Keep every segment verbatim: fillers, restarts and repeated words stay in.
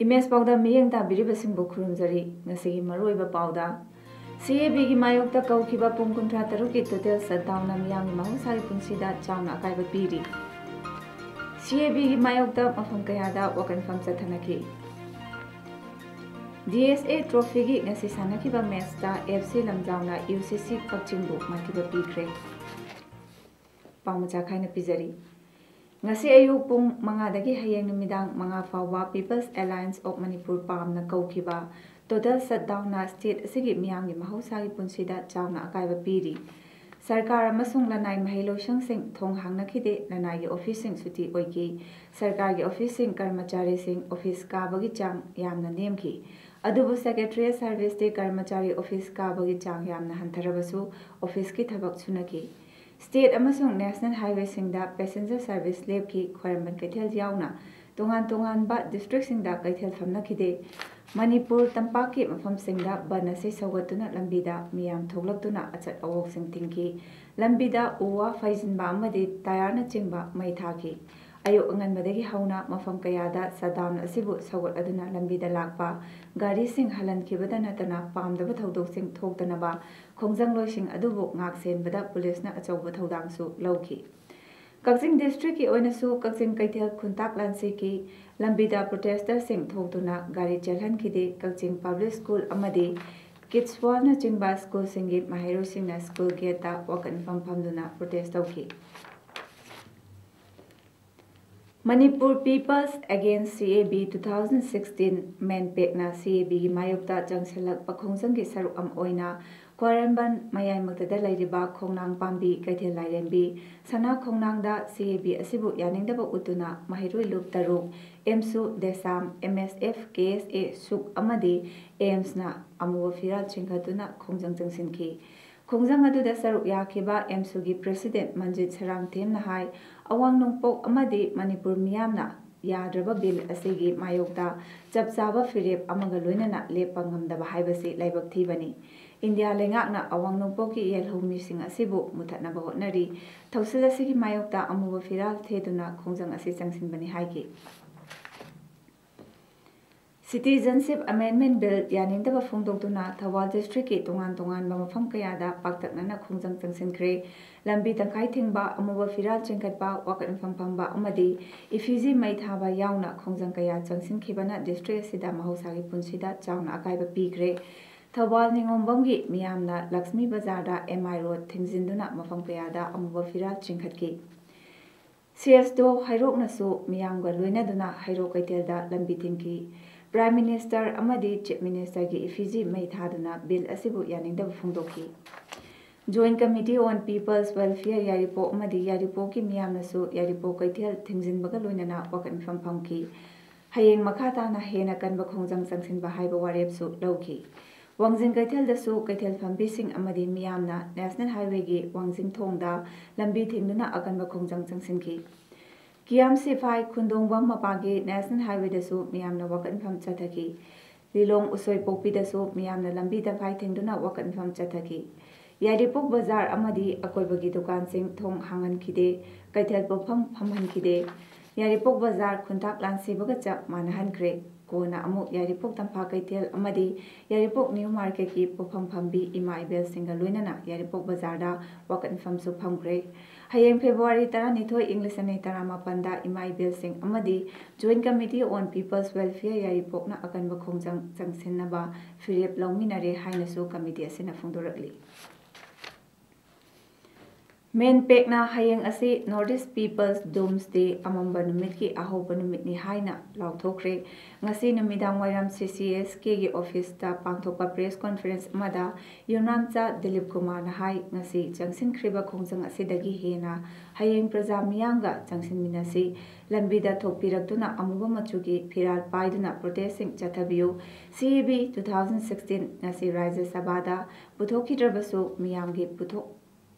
Image ꯄꯥꯎꯗ ꯃꯤꯠꯌꯦꯡ ꯇꯥꯕꯤꯔꯤꯕꯁꯤꯡꯕꯨ ꯈꯨꯔꯨꯝꯖꯔꯤ꯫ ꯉꯁꯤꯒꯤ ꯃꯔꯨꯑꯣꯏꯕ ꯄꯥꯎꯗ, ꯁꯤ ꯑꯦ ꯕꯤꯒꯤ ꯃꯥꯌꯣꯛꯇ ꯀꯧꯈꯤꯕ ꯄꯨꯡ ꯀꯨꯟꯊ꯭ꯔꯥ ꯇꯔꯨꯛꯀꯤ ꯇꯣꯇꯦꯜ ꯁꯠꯗꯥꯎꯟꯅ ꯃꯤꯌꯥꯝꯒꯤ ꯃꯍꯧꯁꯥꯒꯤ ꯄꯨꯟꯁꯤꯗ ꯆꯥꯎꯅ ꯑꯀꯥꯏꯕ ꯄꯤꯔꯤ꯫ ꯁꯤ ꯑꯦ ꯕꯤꯒꯤ ꯃꯥꯌꯣꯛꯇ ꯃꯐꯝ ꯀꯌꯥꯗ ꯋꯥꯀꯠꯐꯝ ꯆꯠꯊꯅꯈꯤ꯫ ꯗꯤ ꯑꯦꯁ ꯑꯦ ꯇ꯭ꯔꯣꯐꯤꯒꯤ ꯉꯁꯤ ꯁꯥꯟꯅꯈꯤꯕ ꯃꯦꯆꯇ ꯑꯦꯐ ꯁꯤ ꯂꯝꯖꯥꯎꯅ ꯌꯨ ꯁꯤ ꯁꯤ ꯀꯛꯆꯤꯡꯕꯨ ꯃꯥꯏꯊꯤꯕ ꯄꯤꯈ꯭ꯔꯦ꯫ ꯄꯥꯎ ꯃꯆꯥ ꯈꯥꯏꯅ ꯄꯤꯖꯔꯤ꯫ ꯉꯁꯤ ꯑꯌꯨꯛ ꯄꯨꯡ ꯃꯉꯥꯗꯒꯤ ꯍꯌꯦꯡ ꯅꯨꯃꯤꯗꯥꯡ ꯃꯉꯥ ꯐꯥꯎꯕ People's Alliance of Manipur, ꯄꯥꯝꯅ ꯀꯧꯈꯤꯕ ꯇꯣꯇꯦꯜ ꯁꯠꯗꯥꯎꯟꯅ ꯁ꯭ꯇꯦꯠ ꯑꯁꯤꯒꯤ ꯃꯤꯌꯥꯝꯒꯤ ꯃꯍꯧꯁꯥꯒꯤ ꯄꯨꯟꯁꯤꯗ ꯆꯥꯎꯅ ꯑꯀꯥꯏꯕ ꯄꯤꯔꯤ꯫ ꯁꯔꯀꯥꯔ ꯑꯃꯁꯨꯡ ꯂꯅꯥꯏ ꯃꯍꯩꯂꯣꯏꯁꯪꯁꯤꯡ ꯊꯣꯡ ꯍꯥꯡꯅꯈꯤꯗꯦ, ꯂꯅꯥꯏꯒꯤ ꯑꯣꯐꯤꯁꯁꯤꯡ ꯁꯨꯇꯤ ꯑꯣꯏꯈꯤ꯫ ꯁꯔꯀꯥꯔꯒꯤ ꯑꯣꯐꯤꯁꯁꯤꯡ ꯀꯔꯃꯆꯥꯔꯤꯁꯤꯡ ꯑꯣꯐꯤꯁ ꯀꯥꯕꯒꯤ ꯆꯥꯡ ꯌꯥꯝꯅ ꯅꯦꯝꯈꯤ꯫ ꯑꯗꯨꯕꯨ ꯁꯦꯀ꯭ꯔꯦꯇꯔꯤꯌꯦꯠ ꯁꯔꯚꯤꯁꯇꯤ ꯀꯔꯃꯆꯥꯔꯤ ꯑꯣꯐꯤꯁ ꯀꯥꯕꯒꯤ ꯆꯥꯡ ꯌꯥꯝꯅ ꯍꯟꯊꯔꯕꯁꯨ ꯑꯣꯐꯤꯁꯀꯤ ꯊꯕꯛ ꯁꯨꯅꯈꯤ꯫ ꯁ꯭ꯇꯦꯠ ꯑꯃꯁꯨꯡ ꯅꯦꯁꯅꯦꯜ ꯍꯥꯏꯋꯦꯁꯤꯡꯗ ꯄꯦꯁꯦꯟꯖꯔ ꯁꯔꯚꯤꯁ ꯂꯦꯞꯈꯤ꯫ ꯈ꯭ꯋꯥꯏꯔꯝꯕꯟ ꯀꯩꯊꯦꯜ ꯌꯥꯎꯅ ꯇꯣꯉꯥꯟ ꯇꯣꯉꯥꯟꯕ ꯗꯤꯁꯇ꯭ꯔꯤꯛꯁꯤꯡꯗ ꯀꯩꯊꯦꯜ ꯐꯝꯅꯈꯤꯗꯦ꯫ ꯃꯅꯤꯄꯨꯔ ꯇꯝꯄꯥꯛꯀꯤ ꯃꯐꯝꯁꯤꯡꯗ ꯕꯟ ꯑꯁꯤ ꯁꯧꯒꯠꯇꯨꯅ ꯂꯝꯕꯤꯗ ꯃꯤꯌꯥꯝ ꯊꯣꯛꯂꯛꯇꯨꯅ ꯑꯆꯠ ꯑꯋꯣꯛꯁꯤꯡ ꯊꯤꯡꯈꯤ꯫ ꯂꯝꯕꯤꯗ ꯎ ꯋꯥ ꯐꯩꯖꯤꯟꯕ ꯑꯃꯗꯤ ꯇꯌꯥꯔꯅꯆꯤꯡꯕ ꯃꯩ ꯊꯥꯈꯤ꯫ ꯑꯌꯨꯛ ꯑꯉꯟꯕꯗꯒꯤ ꯍꯧꯅ ꯃꯐꯝ ꯀꯌꯥꯗ ꯁꯠꯗꯥꯎꯟ ꯑꯁꯤꯕꯨ ꯁꯧꯒꯠꯂꯗꯨꯅ ꯂꯝꯕꯤꯗ ꯂꯥꯛꯄ ꯒꯥꯔꯤꯁꯤꯡ ꯍꯜꯍꯟꯈꯤꯕꯗ ꯅꯠꯇꯅ ꯄꯥꯝꯗꯕ ꯊꯧꯗꯣꯛꯁꯤꯡ ꯊꯣꯛꯇꯅꯕ ꯈꯣꯡꯖꯪꯂꯣꯏꯁꯤꯡ ꯑꯗꯨꯕꯨ ꯉꯥꯛꯁꯦꯟꯕꯗ ꯄꯨꯂꯤꯁꯅ ꯑꯆꯧꯕ ꯊꯧꯗꯥꯡꯁꯨ ꯂꯧꯈꯤ꯫ ꯀꯛꯆꯤꯡ ꯗꯤꯁꯇ꯭ꯔꯤꯛꯀꯤ ꯑꯣꯏꯅꯁꯨ ꯀꯛꯆꯤꯡ ꯀꯩꯊꯦꯜ ꯈꯨꯟꯇꯥꯛ ꯂꯥꯟꯁꯤꯒꯤ ꯂꯝꯕꯤꯗ ꯄ꯭ꯔꯣꯇꯦꯁꯇꯔꯁꯤꯡ ꯊꯣꯛꯇꯨꯅ ꯒꯥꯔꯤ ꯆꯦꯜꯍꯟꯈꯤꯗꯦ꯫ ꯀꯛꯆꯤꯡ ꯄꯕ꯭ꯂꯤꯛ ꯁ꯭ꯀꯨꯜ ꯑꯃꯗꯤ ꯀꯤꯗꯁ ꯋꯥꯔꯜꯗꯅꯆꯤꯡꯕ ꯁ꯭ꯀꯨꯜꯁꯤꯡꯒꯤ ꯃꯍꯩꯔꯣꯏꯁꯤꯡꯅ ꯁ꯭ꯀꯨꯜ ꯒꯦꯠꯇ ꯋꯥꯀꯠꯐꯝ ꯐꯝꯗꯨꯅ ꯄ꯭ꯔꯣꯇꯦꯁ ꯇꯧꯈꯤ꯫ Manipur People's Against C A B two thousand sixteen, ꯃꯦꯟꯄꯦꯛꯅ C A Bꯒꯤ ꯃꯥꯌꯣꯛꯇ ꯆꯪꯁꯤꯜꯂꯛꯄ ꯈꯣꯡꯖꯪꯒꯤ ꯁꯔꯨꯛ ꯑꯃ ꯑꯣꯏꯅ ꯈ꯭ꯋꯥꯏꯔꯝꯕꯟ ꯃꯌꯥꯏꯃꯛꯇꯗ ꯂꯩꯔꯤꯕ ꯈꯣꯡꯅꯥꯡ ꯄꯥꯝꯕꯤ ꯀꯩꯊꯦꯜ ꯂꯥꯏꯔꯦꯝꯕꯤ ꯁꯅꯥ ꯈꯣꯡꯅꯥꯡꯗ ꯁꯤ ꯑꯦ ꯕꯤ ꯑꯁꯤꯕꯨ ꯌꯥꯅꯤꯡꯗꯕ ꯎꯠꯇꯨꯅ ꯃꯍꯩꯔꯣꯏ ꯂꯨꯞ ꯇꯔꯨꯛ, ꯑꯦꯝꯁꯨ, ꯗꯦꯁꯥꯝ, ꯑꯦꯝ ꯑꯦꯁ ꯑꯦꯐ, ꯀꯦ ꯑꯦꯁ ꯑꯦ, ꯁꯨꯛ ꯑꯃꯗꯤ ꯑꯦꯝꯁꯅ ꯑꯃꯨꯕ ꯐꯤꯔꯥꯜ ꯆꯤꯡꯈꯠꯇꯨꯅ ꯈꯣꯡꯖꯪ ꯆꯪꯁꯤꯟꯈꯤ꯫ ꯈꯣꯡꯖꯪ ꯑꯗꯨꯗ ꯁꯔꯨꯛ ꯌꯥꯈꯤꯕ ꯑꯦꯝꯁꯨꯒꯤ ꯄ꯭ꯔꯦꯁꯤꯗꯦꯟꯠ ꯃꯟꯖꯤꯠ ꯁꯔꯥꯡꯊꯦꯝꯅ ꯍꯥꯏ, ꯑꯋꯥꯡ ꯅꯣꯡꯄꯣꯛ ꯑꯃꯗꯤ ꯃꯅꯤꯄꯨꯔ ꯃꯤꯌꯥꯝꯅ ꯌꯥꯗ꯭ꯔꯕ ꯕꯤꯜ ꯑꯁꯤꯒꯤ ꯃꯥꯌꯣꯛꯇ ꯆꯞ ꯆꯥꯕ ꯐꯤꯔꯦꯞ ꯑꯃꯒ ꯂꯣꯏꯅꯅ ꯂꯦꯞꯄ ꯉꯝꯗꯕ ꯍꯥꯏꯕꯁꯤ ꯂꯥꯏꯕꯛ ꯊꯤꯕꯅꯤ꯫ ꯏꯟꯗꯤꯌꯥ ꯂꯩꯉꯥꯛꯅ ꯑꯋꯥꯡ ꯅꯣꯡꯄꯣꯛꯀꯤ ꯌꯦꯜꯍꯧꯃꯤꯁꯤꯡ ꯑꯁꯤꯕꯨ ꯃꯨꯊꯠꯅꯕ ꯍꯣꯠꯅꯔꯤ꯫ ꯊꯧꯁꯤꯜ ꯑꯁꯤꯒꯤ ꯃꯥꯌꯣꯛꯇ ꯑꯃꯨꯕ ꯐꯤꯔꯥꯜ ꯊꯦꯗꯨꯅ ꯈꯣꯡꯖꯪ ꯑꯁꯤ ꯆꯪꯁꯤꯟꯕꯅꯤ ꯍꯥꯏꯈꯤ꯫ Citizenship Amendment Bill ꯌꯥꯅꯤꯡꯗꯕ ꯐꯣꯡꯗꯣꯛꯇꯨꯅ ꯊꯧꯕꯥꯜ ꯗꯤꯁꯇ꯭ꯔꯤꯛꯀꯤ ꯇꯣꯉꯥꯟ ꯇꯣꯉꯥꯟꯕ ꯃꯐꯝ ꯀꯌꯥꯗ ꯄꯥꯛꯇꯛꯅꯅ ꯈꯣꯡꯖꯪ ꯆꯪꯁꯤꯟꯈ꯭ꯔꯦ꯫ ꯂꯝꯕꯤ ꯇꯪꯈꯥꯏ ꯊꯤꯡꯕ, ꯑꯃꯨꯕ ꯐꯤꯔꯥꯜ ꯆꯤꯡꯈꯠꯄ, ꯋꯥꯀꯠ ꯃꯤꯐꯝ ꯐꯝꯕ ꯑꯃꯗꯤ ꯏꯐꯤꯖꯤ ꯃꯩ ꯊꯥꯕ ꯌꯥꯎꯅ ꯈꯣꯡꯖꯪ ꯀꯌꯥ ꯆꯪꯁꯤꯟꯈꯤꯕꯅ ꯗꯤꯁꯇ꯭ꯔꯤꯛ ꯑꯁꯤꯗ ꯃꯍꯧꯁꯥꯒꯤ ꯄꯨꯟꯁꯤꯗ ꯆꯥꯎꯅ ꯑꯀꯥꯏꯕ ꯄꯤꯈ꯭ꯔꯦ꯫ ꯊꯧꯕꯥꯜ ꯅꯤꯉꯣꯝꯕꯝꯒꯤ ꯃꯤꯌꯥꯝꯅ ꯂꯛꯁꯃꯤ ꯕꯖꯥꯔꯗ ꯑꯦꯝ ꯑꯥꯏ ꯔꯣꯗ ꯊꯤꯡꯖꯤꯟꯗꯨꯅ ꯃꯐꯝ ꯀꯌꯥꯗ ꯑꯃꯨꯕ ꯐꯤꯔꯥꯜ ꯆꯤꯡꯈꯠꯈꯤ꯫ ꯁꯤ ꯑꯦꯁ ꯗꯣ ꯍꯩꯔꯣꯛꯅꯁꯨ ꯃꯤꯌꯥꯝꯒ ꯂꯣꯏꯅꯗꯨꯅ ꯍꯩꯔꯣꯛ ꯀꯩꯊꯦꯜꯗ ꯂꯝꯕꯤ ꯊꯤꯡꯈꯤ꯫ Prime Minister ꯑꯃꯗꯤ Chief Ministerꯒꯤ ꯏꯐꯤꯖꯤ ꯃꯩ ꯊꯥꯗꯨꯅ ꯕꯤꯜ ꯑꯁꯤꯕꯨ ꯌꯥꯅꯤꯡꯗꯕ ꯐꯣꯡꯗꯣꯛꯈꯤ꯫ Joint Committee on People's Welfare ꯌꯥꯏꯔꯤꯄꯣꯛ ꯑꯃꯗꯤ ꯌꯥꯏꯔꯤꯄꯣꯛꯀꯤ ꯃꯤꯌꯥꯝꯅꯁꯨ ꯌꯥꯏꯔꯤꯄꯣꯛ ꯀꯩꯊꯦꯜ ꯊꯤꯡꯖꯤꯟꯕꯒ ꯂꯣꯏꯅꯅ ꯋꯥꯀꯠ ꯃꯤꯐꯝ ꯐꯝꯈꯤ꯫ ꯍꯌꯦꯡ ꯃꯈꯥ ꯇꯥꯅ ꯍꯦꯟꯅ ꯀꯟꯕ ꯈꯣꯡꯖꯪ ꯆꯪꯁꯤꯟꯕ ꯍꯥꯏꯕ ꯋꯥꯔꯦꯞꯁꯨ ꯂꯧꯈꯤ꯫ ꯋꯥꯡꯖꯤꯡ ꯀꯩꯊꯦꯜꯗꯁꯨ ꯀꯩꯊꯦꯜ ꯐꯝꯕꯤꯁꯤꯡ ꯑꯃꯗꯤ ꯃꯤꯌꯥꯝꯅ National Highwayꯒꯤ ꯋꯥꯡꯖꯤꯡ ꯊꯣꯡꯗ ꯂꯝꯕꯤ ꯊꯤꯡꯗꯨꯅ ꯑꯀꯟꯕ ꯈꯣꯡꯖꯪ ꯆꯪꯁꯤꯟꯈꯤ꯫ ꯀꯤꯌꯥꯝ ꯁꯤꯐꯥꯏ ꯈꯨꯟꯗꯣꯡꯕꯝ ꯃꯄꯥꯒꯤ National Highwayꯗꯁꯨ ꯃꯤꯌꯥꯝꯅ ꯋꯥꯀꯠ ꯃꯤꯐꯝ ꯆꯠꯊꯈꯤ꯫ ꯂꯤꯂꯣꯡ ꯎꯁꯣꯏꯄꯣꯛꯄꯤꯗꯁꯨ ꯃꯤꯌꯥꯝꯅ ꯂꯝꯕꯤ ꯇꯪꯈꯥꯏ ꯊꯤꯡꯗꯨꯅ ꯋꯥꯀꯠ ꯃꯤꯐꯝ ꯆꯠꯊꯈꯤ꯫ ꯌꯥꯏꯔꯤꯄꯣꯛ ꯕꯖꯥꯔ ꯑꯃꯗꯤ ꯑꯀꯣꯏꯕꯒꯤ ꯗꯨꯀꯥꯟꯁꯤꯡ ꯊꯣꯡ ꯍꯥꯡꯍꯟꯈꯤꯗꯦ, ꯀꯩꯊꯦꯜ ꯄꯣꯠꯐꯝ ꯐꯝꯍꯟꯈꯤꯗꯦ꯫ ꯌꯥꯏꯔꯤꯄꯣꯛ ꯕꯖꯥꯔ ꯈꯨꯟꯇꯥꯛ ꯂꯥꯟꯁꯤꯕꯒ ꯆꯞ ꯃꯥꯟꯅꯍꯟꯈ꯭ꯔꯦ꯫ ꯀꯣꯟꯅ ꯑꯃꯨꯛ ꯌꯥꯏꯔꯤꯄꯣꯛ ꯇꯝꯐꯥ ꯀꯩꯊꯦꯜ ꯑꯃꯗꯤ ꯌꯥꯏꯔꯤꯄꯣꯛ ꯅ꯭ꯌꯨ ꯃꯥꯔꯀꯦꯠꯀꯤ ꯄꯣꯠꯐꯝ ꯐꯝꯕꯤ ꯏꯃꯥ ꯏꯕꯦꯜꯁꯤꯡꯒ ꯂꯣꯏꯅꯅ ꯌꯥꯏꯔꯤꯄꯣꯛ ꯕꯖꯥꯔꯗ ꯋꯥꯀꯠ ꯃꯤꯐꯝꯁꯨ ꯐꯝꯈ꯭ꯔꯦ꯫ ꯍꯌꯦꯡ February ꯇꯔꯥꯅꯤꯊꯣꯏ, ꯏꯪ ꯂꯤꯁꯤꯡ ꯑꯅꯤ ꯇꯔꯥꯃꯥꯄꯟꯗ ꯏꯃꯥ ꯏꯕꯦꯜꯁꯤꯡ ꯑꯃꯗꯤ Joint Committee on People's Welfare ꯌꯥꯏꯔꯤꯄꯣꯛꯅ ꯑꯀꯟꯕ ꯈꯣꯡꯖꯪ ꯆꯪꯁꯤꯟꯅꯕ ꯐꯤꯔꯦꯞ ꯂꯧꯃꯤꯟꯅꯔꯦ ꯍꯥꯏꯅꯁꯨ committee ꯑꯁꯤꯅ ꯐꯣꯡꯗꯣꯔꯛꯂꯤ꯫ ꯃꯦꯟꯄꯦꯛꯅ ꯍꯌꯦꯡ ꯑꯁꯤ North East People's Doomsday, ꯑꯃꯝꯕ ꯅꯨꯃꯤꯠꯀꯤ ꯑꯍꯧꯕ ꯅꯨꯃꯤꯠꯅꯤ ꯍꯥꯏꯅ ꯂꯥꯎꯊꯣꯛꯈ꯭ꯔꯦ꯫ ꯉꯁꯤ ꯅꯨꯃꯤꯗꯥꯡ ꯋꯥꯏꯔꯝ CCSKꯒꯤ ꯑꯣꯐꯤꯁꯇ ꯄꯥꯡꯊꯣꯛꯄ ꯄ꯭ꯔꯦꯁ ꯀꯣꯟꯐꯔꯦꯟꯁ ꯑꯃꯗ ꯌꯨꯝꯅꯥꯝꯆꯥ ꯗꯤꯂꯤꯞ ꯀꯨꯃꯥꯔꯅ ꯍꯥꯏ, ꯉꯁꯤ ꯆꯪꯁꯤꯟꯈ꯭ꯔꯤꯕ ꯈꯣꯡꯖꯪ ꯑꯁꯤꯗꯒꯤ ꯍꯦꯟꯅ ꯍꯌꯦꯡ ꯄ꯭ꯔꯖꯥ ꯃꯤꯌꯥꯝꯒ ꯆꯪꯁꯤꯟꯃꯤꯟꯅꯁꯤ꯫ ꯂꯝꯕꯤꯗ ꯊꯣꯛꯄꯤꯔꯛꯇꯨꯅ ꯑꯃꯨꯕ ꯃꯆꯨꯒꯤ ꯐꯤꯔꯥꯜ ꯄꯥꯏꯗꯨꯅ ꯄ꯭ꯔꯣꯇꯦꯁꯁꯤꯡ ꯆꯠꯊꯕꯤꯌꯨ꯫ CAB two thousand sixteen ꯉꯁꯤ ꯔꯥꯖ꯭ꯌ ꯁꯚꯥꯗ ꯄꯨꯊꯣꯛꯈꯤꯗ꯭ꯔꯕꯁꯨ ꯃꯤꯌꯥꯝꯒꯤ ꯄꯨꯊꯣꯛ-,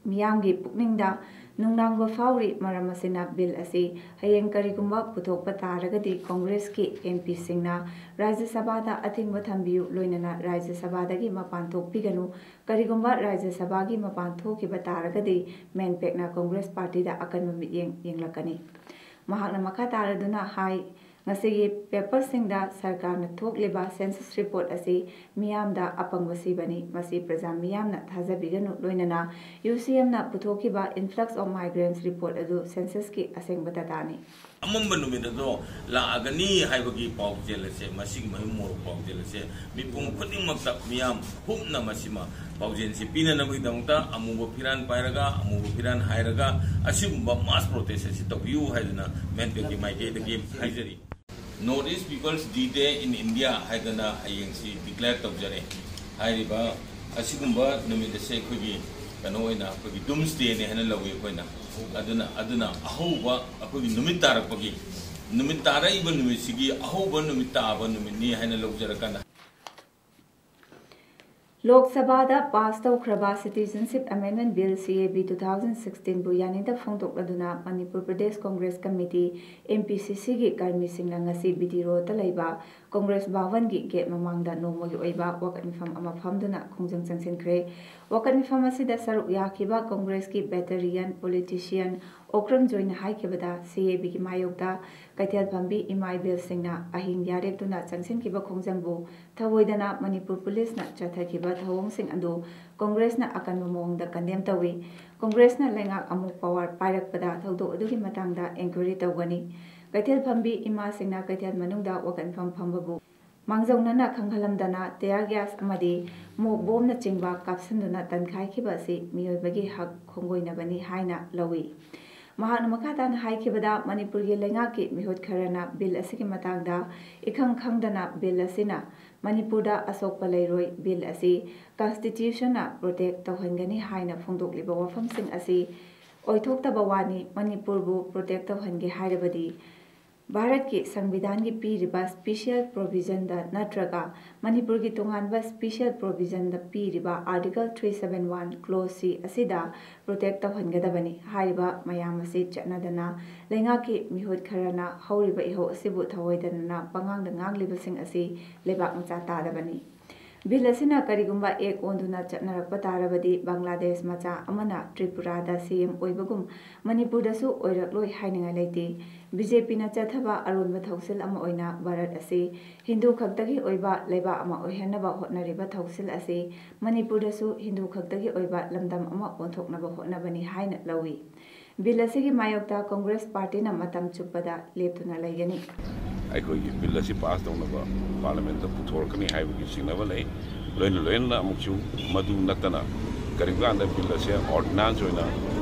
ꯃꯤꯌꯥꯝꯒꯤ ꯄꯨꯛꯅꯤꯡꯗ ꯅꯨꯡꯅꯥꯡꯕ ꯐꯥꯎꯔꯤ꯫ ꯃꯔꯝ ꯑꯁꯤꯅ ꯕꯤꯜ ꯑꯁꯤ ꯍꯌꯦꯡ ꯀꯔꯤꯒꯨꯝꯕ ꯄꯨꯊꯣꯛꯄ ꯇꯥꯔꯒꯗꯤ ꯀꯣꯡꯒ꯭ꯔꯦꯁꯀꯤ MPꯁꯤꯡꯅ ꯔꯥꯖ꯭ꯌ ꯁꯚꯥꯗ ꯑꯊꯤꯡꯕ ꯊꯝꯕꯤꯌꯨ, ꯂꯣꯏꯅꯅ ꯔꯥꯖ꯭ꯌ ꯁꯚꯥꯗꯒꯤ ꯃꯄꯥꯟ ꯊꯣꯛꯄꯤꯒꯅꯨ꯫ ꯀꯔꯤꯒꯨꯝꯕ ꯔꯥꯖ꯭ꯌ ꯁꯚꯥꯒꯤ ꯃꯄꯥꯟ ꯊꯣꯛꯈꯤꯕ ꯇꯥꯔꯒꯗꯤ ꯃꯦꯟꯄꯦꯛꯅ ꯀꯣꯡꯒ꯭ꯔꯦꯁ ꯄꯥꯔꯇꯤꯗ ꯑꯀꯟꯕ ꯃꯤꯠꯌꯦꯡ ꯌꯦꯡꯂꯛꯀꯅꯤ꯫ ꯃꯍꯥꯛꯅ ꯃꯈꯥ ꯇꯥꯔꯗꯨꯅ ꯍꯥꯏ, ꯉꯁꯤꯒꯤ ꯄꯦꯄꯔꯁꯤꯡꯗ ꯁꯔꯀꯥꯔꯅ ꯊꯣꯛꯂꯤꯕ ꯁꯦꯟꯁꯁ ꯔꯤꯄꯣꯔꯠ ꯑꯁꯤ ꯃꯤꯌꯥꯝꯗ ꯑꯄꯪꯕ ꯁꯤꯕꯅꯤ꯫ ꯃꯁꯤ ꯄ꯭ꯔꯖꯥ ꯃꯤꯌꯥꯝꯅ ꯊꯥꯖꯕꯤꯒꯅꯨ, ꯂꯣꯏꯅꯅ UCMꯅ ꯄꯨꯊꯣꯛꯈꯤꯕ Influx of Migrants report ꯑꯗꯨ ꯁꯦꯟꯁꯁꯀꯤ ꯑꯁꯦꯡꯕ ꯗꯇꯥꯅꯤ꯫ ꯑꯃꯝꯕ ꯅꯨꯃꯤꯠ ꯑꯗꯣ ꯂꯥꯛꯑꯒꯅꯤ ꯍꯥꯏꯕꯒꯤ ꯄꯥꯎꯖꯦꯜ ꯑꯁꯦ, ꯃꯁꯤꯒꯤ ꯃꯌꯨꯝ ꯃꯣꯔꯣꯛ ꯄꯥꯎꯖꯦꯜ ꯑꯁꯦ ꯃꯤꯄꯨꯝ ꯈꯨꯗꯤꯡꯃꯛꯇ, ꯃꯤꯌꯥꯝ ꯍꯨꯞꯅ ꯃꯁꯤꯃ ꯄꯥꯎꯖꯦꯜꯁꯤ ꯄꯤꯅꯅꯕꯒꯤꯗꯃꯛꯇ ꯑꯃꯨꯕ ꯐꯤꯔꯥꯟ ꯄꯥꯏꯔꯒ, ꯑꯃꯨꯕ ꯐꯤꯔꯥꯟ ꯍꯥꯏꯔꯒ ꯑꯁꯤꯒꯨꯝꯕ mass protest ꯑꯁꯤ ꯇꯧꯕꯤꯌꯨ ꯍꯥꯏꯗꯨꯅ ꯃꯦꯟꯄꯦꯛꯀꯤ ꯃꯥꯏꯀꯩꯗꯒꯤ ꯍꯥꯏꯖꯔꯤ꯫ North East People's D-Day in India ꯍꯥꯏꯗꯅ ꯍꯌꯦꯡꯁꯤ declare ꯇꯧꯖꯔꯦ꯫ ꯍꯥꯏꯔꯤꯕ ꯑꯁꯤꯒꯨꯝꯕ ꯅꯨꯃꯤꯠ ꯑꯁꯦ ꯑꯩꯈꯣꯏꯒꯤ ꯀꯩꯅꯣ ꯑꯣꯏꯅ, ꯑꯩꯈꯣꯏꯒꯤ Doomsdayꯅꯦ ꯍꯥꯏꯅ ꯂꯧꯏ ꯑꯩꯈꯣꯏꯅ꯫ ꯑꯗꯨꯅ, ꯑꯗꯨꯅ ꯑꯍꯧꯕ ꯑꯩꯈꯣꯏꯒꯤ ꯅꯨꯃꯤꯠ ꯇꯥꯔꯛꯄꯒꯤ, ꯅꯨꯃꯤꯠ ꯇꯥꯔꯛꯏꯕ ꯅꯨꯃꯤꯠꯁꯤꯒꯤ ꯑꯍꯧꯕ ꯅꯨꯃꯤꯠ ꯇꯥꯕ ꯅꯨꯃꯤꯠꯅꯤ ꯍꯥꯏꯅ ꯂꯧꯖꯔꯀꯥꯟꯗ, ꯂꯣꯛ ꯁꯚꯥꯗ ꯄꯥꯁ ꯇꯧꯈ꯭ꯔꯕ Citizenship Amendment Bill, CAB two thousand sixteenꯕꯨ ꯌꯥꯅꯤꯡꯗꯕ ꯐꯣꯡꯗꯣꯛꯂꯗꯨꯅ ꯃꯅꯤꯄꯨꯔ ꯄ꯭ꯔꯗꯦꯁ ꯀꯣꯡꯒ꯭ꯔꯦꯁ ꯀꯃꯤꯇꯤ, MPCCꯒꯤ ꯀꯔꯃꯤꯁꯤꯡꯅ ꯉꯁꯤ BT Roadꯇ ꯂꯩꯕ ꯀꯣꯡꯒ꯭ꯔꯦꯁ ꯚꯕꯟꯒꯤ ꯒꯦꯠ ꯃꯃꯥꯡꯗ ꯅꯣꯡꯃꯒꯤ ꯑꯣꯏꯕ ꯋꯥꯀꯠ ꯃꯤꯐꯝ ꯑꯃ ꯐꯝꯗꯨꯅ ꯈꯣꯡꯖꯪ ꯆꯪꯁꯤꯟꯈ꯭ꯔꯦ꯫ ꯋꯥꯀꯠ ꯃꯤꯐꯝ ꯑꯁꯤꯗ ꯁꯔꯨꯛ ꯌꯥꯈꯤꯕ ꯀꯣꯡꯒ꯭ꯔꯦꯁꯀꯤ veteran politician ꯑꯣꯀ꯭ꯔꯝ ꯖꯣꯏꯅ ꯍꯥꯏꯈꯤꯕꯗ, CABꯒꯤ ꯃꯥꯌꯣꯛꯇ ꯀꯩꯊꯦꯜ ꯐꯝꯕꯤ ꯏꯃꯥ ꯏꯕꯦꯜꯁꯤꯡꯅ ꯑꯍꯤꯡ ꯌꯥꯔꯦꯛꯇꯨꯅ ꯆꯪꯁꯤꯟꯈꯤꯕ ꯈꯣꯡꯖꯪꯕꯨ ꯊꯧꯑꯣꯏꯗꯅ ꯃꯅꯤꯄꯨꯔ ꯄꯨꯂꯤꯁꯅ ꯆꯠꯊꯈꯤꯕ ꯊꯧꯑꯣꯡꯁꯤꯡ ꯑꯗꯨ ꯀꯣꯡꯒ꯭ꯔꯦꯁꯅ ꯑꯀꯟꯕ ꯃꯑꯣꯡꯗ condemn ꯇꯧꯏ꯫ ꯀꯣꯡꯒ꯭ꯔꯦꯁꯅ ꯂꯩꯉꯥꯛ ꯑꯃꯨꯛ power ꯄꯥꯏꯔꯛꯄꯗ ꯊꯧꯗꯣꯛ ꯑꯗꯨꯒꯤ ꯃꯇꯥꯡꯗ enquiry ꯇꯧꯒꯅꯤ꯫ ꯀꯩꯊꯦꯜ ꯐꯝꯕꯤ ꯏꯃꯥꯁꯤꯡꯅ ꯀꯩꯊꯦꯜ ꯃꯅꯨꯡꯗ ꯋꯥꯀꯠ ꯃꯤꯐꯝ ꯐꯝꯕꯕꯨ ꯃꯥꯡꯖꯧꯅꯅ ꯈꯪꯍꯜꯂꯝꯗꯅ tear gas ꯑꯃꯗꯤ ꯃꯣꯞ ꯕꯣꯝꯅꯆꯤꯡꯕ ꯀꯥꯞꯁꯤꯟꯗꯨꯅ ꯇꯟꯈꯥꯏꯈꯤꯕ ꯑꯁꯤ ꯃꯤꯑꯣꯏꯕꯒꯤ ꯍꯛ ꯈꯣꯡꯒꯣꯏꯅꯕꯅꯤ ꯍꯥꯏꯅ ꯂꯧꯏ꯫ ꯃꯍꯥꯛꯅ ꯃꯈꯥ ꯇꯥꯅ ꯍꯥꯏꯈꯤꯕꯗ, ꯃꯅꯤꯄꯨꯔꯒꯤ ꯂꯩꯉꯥꯛꯀꯤ ꯃꯤꯍꯨꯠ ꯈꯔꯅ ꯕꯤꯜ ꯑꯁꯤꯒꯤ ꯃꯇꯥꯡꯗ ꯏꯈꯪ ꯈꯪꯗꯅ ꯕꯤꯜ ꯑꯁꯤꯅ ꯃꯅꯤꯄꯨꯔꯗ ꯑꯁꯣꯛꯄ ꯂꯩꯔꯣꯏ, ꯕꯤꯜ ꯑꯁꯤ ꯀꯟꯁꯇꯤꯇ꯭ꯌꯨꯁꯟꯅ ꯄ꯭ꯔꯣꯇꯦꯛ ꯇꯧꯍꯟꯒꯅꯤ ꯍꯥꯏꯅ ꯐꯣꯡꯗꯣꯛꯂꯤꯕ ꯋꯥꯐꯝꯁꯤꯡ ꯑꯁꯤ ꯑꯣꯏꯊꯣꯛꯇꯕ ꯋꯥꯅꯤ꯫ ꯃꯅꯤꯄꯨꯔꯕꯨ ꯄ꯭ꯔꯣꯇꯦꯛ ꯇꯧꯍꯟꯒꯦ ꯍꯥꯏꯔꯕꯗꯤ ꯚꯥꯔꯠꯀꯤ ꯁꯪꯕꯤꯙꯥꯟꯒꯤ ꯄꯤꯔꯤꯕ special provisionꯗ ꯅꯠꯇ꯭ꯔꯒ ꯃꯅꯤꯄꯨꯔꯒꯤ ꯇꯣꯉꯥꯟꯕ special provisionꯗ ꯄꯤꯔꯤꯕ Article three seven one clause C ꯑꯁꯤꯗ ꯄ꯭ꯔꯣꯇꯦꯛ ꯇꯧꯍꯟꯒꯗꯕꯅꯤ꯫ ꯍꯥꯏꯔꯤꯕ ꯃꯌꯥꯝ ꯑꯁꯤ ꯆꯠꯅꯗꯅ ꯂꯩꯉꯥꯛꯀꯤ ꯃꯤꯍꯨꯠ ꯈꯔꯅ ꯍꯧꯔꯤꯕ ꯏꯍꯧ ꯑꯁꯤꯕꯨ ꯊꯧꯑꯣꯏꯗꯅ ꯄꯉꯥꯡꯗ ꯉꯥꯡꯂꯤꯕꯁꯤꯡ ꯑꯁꯤ ꯂꯩꯕꯥꯛ ꯃꯆꯥ ꯇꯥꯗꯕꯅꯤ꯫ ꯕꯤꯜ ꯑꯁꯤꯅ ꯀꯔꯤꯒꯨꯝꯕ ꯑꯦꯛ ꯑꯣꯟꯗꯨꯅ ꯆꯠꯅꯔꯛꯄ ꯇꯥꯔꯕꯗꯤ ꯕꯪꯒ꯭ꯂꯥꯗꯦꯁ ꯃꯆꯥ ꯑꯃꯅ ꯇ꯭ꯔꯤꯄꯨꯔꯥꯗ ꯁꯤ ꯑꯦꯝ ꯑꯣꯏꯕꯒꯨꯝ ꯃꯅꯤꯄꯨꯔꯗꯁꯨ ꯑꯣꯏꯔꯛꯂꯣꯏ ꯍꯥꯏꯅꯤꯡꯉꯥꯏ ꯂꯩꯇꯦ꯫ ꯕꯤ ꯖꯦ ꯄꯤꯅ ꯆꯠꯊꯕ ꯑꯔꯣꯟꯕ ꯊꯧꯁꯤꯜ ꯑꯃ ꯑꯣꯏꯅ ꯚꯥꯔꯠ ꯑꯁꯤ ꯍꯤꯟꯗꯨ ꯈꯛꯇꯒꯤ ꯑꯣꯏꯕ ꯂꯩꯕꯥꯛ ꯑꯃ ꯑꯣꯏꯍꯟꯅꯕ ꯍꯣꯠꯅꯔꯤꯕ ꯊꯧꯁꯤꯜ ꯑꯁꯤ ꯃꯅꯤꯄꯨꯔꯗꯁꯨ ꯍꯤꯟꯗꯨ ꯈꯛꯇꯒꯤ ꯑꯣꯏꯕ ꯂꯝꯗꯝ ꯑꯃ ꯑꯣꯟꯊꯣꯛꯅꯕ ꯍꯣꯠꯅꯕꯅꯤ ꯍꯥꯏꯅ ꯂꯧꯏ꯫ ꯕꯤꯜ ꯑꯁꯤꯒꯤ ꯃꯥꯌꯣꯛꯇ ꯀꯣꯡꯒ꯭ꯔꯦꯁ ꯄꯥꯔꯇꯤꯅ ꯃꯇꯝ ꯆꯨꯞꯄꯗ ꯂꯦꯞꯇꯨꯅ ꯂꯩꯒꯅꯤ꯫ ꯑꯩꯈꯣꯏꯒꯤ ꯕꯤꯜ ꯑꯁꯤ ꯄꯥꯁ ꯇꯧꯅꯕ ꯄꯥꯔꯂꯤꯌꯥꯃꯦꯟꯠꯇ ꯄꯨꯊꯣꯔꯛꯀꯅꯤ ꯍꯥꯏꯕꯒꯤ ꯆꯤꯡꯅꯕ ꯂꯩ꯫ ꯂꯣꯏꯅ ꯂꯣꯏꯅꯅ ꯑꯃꯨꯛꯁꯨ ꯃꯗꯨ ꯅꯠꯇꯅ ꯀꯔꯤꯒꯨꯝꯕ ꯀꯥꯟꯗ ꯕꯤꯜ ꯑꯁꯦ ꯑꯣꯔꯗꯤꯅꯥꯟꯁ ꯑꯣꯏꯅ